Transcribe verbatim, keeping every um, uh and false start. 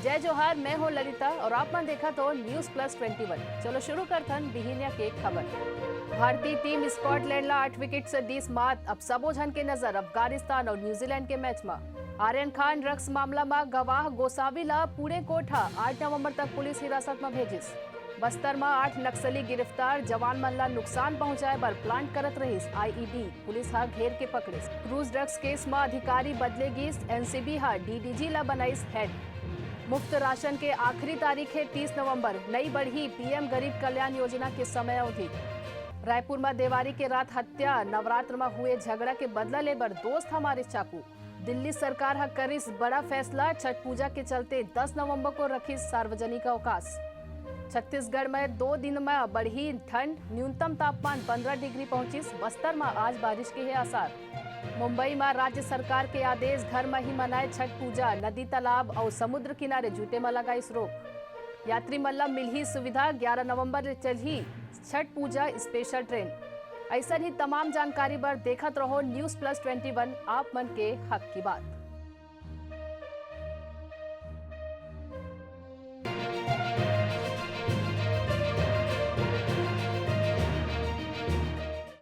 जय जोहार, मैं हूं ललिता और आप मन देखत हो News Plus Twenty One। चलो शुरू करथन बिहिनिया के खबर। भारतीय टीम स्कॉटलैंड ला आठ विकेट से दीस मात। अब सबो झन के नजर अफगानिस्तान और न्यूजीलैंड के मैच म। आर्यन खान ड्रग्स मामला म गवाह गोसावी ला पुणे कोर्ट ह आठ नवंबर तक पुलिस हिरासत म भेजिस। बस्तर म आठ नक्सली गिरफ्तार, जवान मन ला नुकसान पहुंचाए बर प्लांट करत रहिस आईईडी, पुलिस ह घेर के पकड़िस। क्रूज ड्रग्स केस म अधिकारी बदले गिस, एनसीबी ह डीडीजी ला बनाइस हेड। मुफ्त राशन के आखिरी तारीख हे तीस नवंबर, नई बढ़ही पीएम गरीब कल्याण योजना के समय अवधि। रायपुर म देवारी के रात हत्या, नवरात्र म हुए झगड़ा के बदला ले बर दोस्त ह मारिस चाकू। दिल्ली सरकार ह करिस बड़ा फैसला, छठ पूजा के चलते दस नवंबर को रखिस सार्वजनिक अवकाश। छत्तीसगढ़ में दो दिन में बढ़ही ठंड, न्यूनतम तापमान पन्द्रह डिग्री पहुंचिस। बस्तर में आज बारिश के हे आसार। मुंबई में राज्य सरकार के आदेश, घर में ही मनाए छठ पूजा, नदी, तालाब और समुद्र किनारे जूते में लगाइस रोक। यात्री मन ला मिलही सुविधा, ग्यारह नवंबर ले चलही छठ पूजा स्पेशल ट्रेन। ऐसन ही तमाम जानकारी बर देखत रहो News Plus Twenty One, आप मन के हक की बात।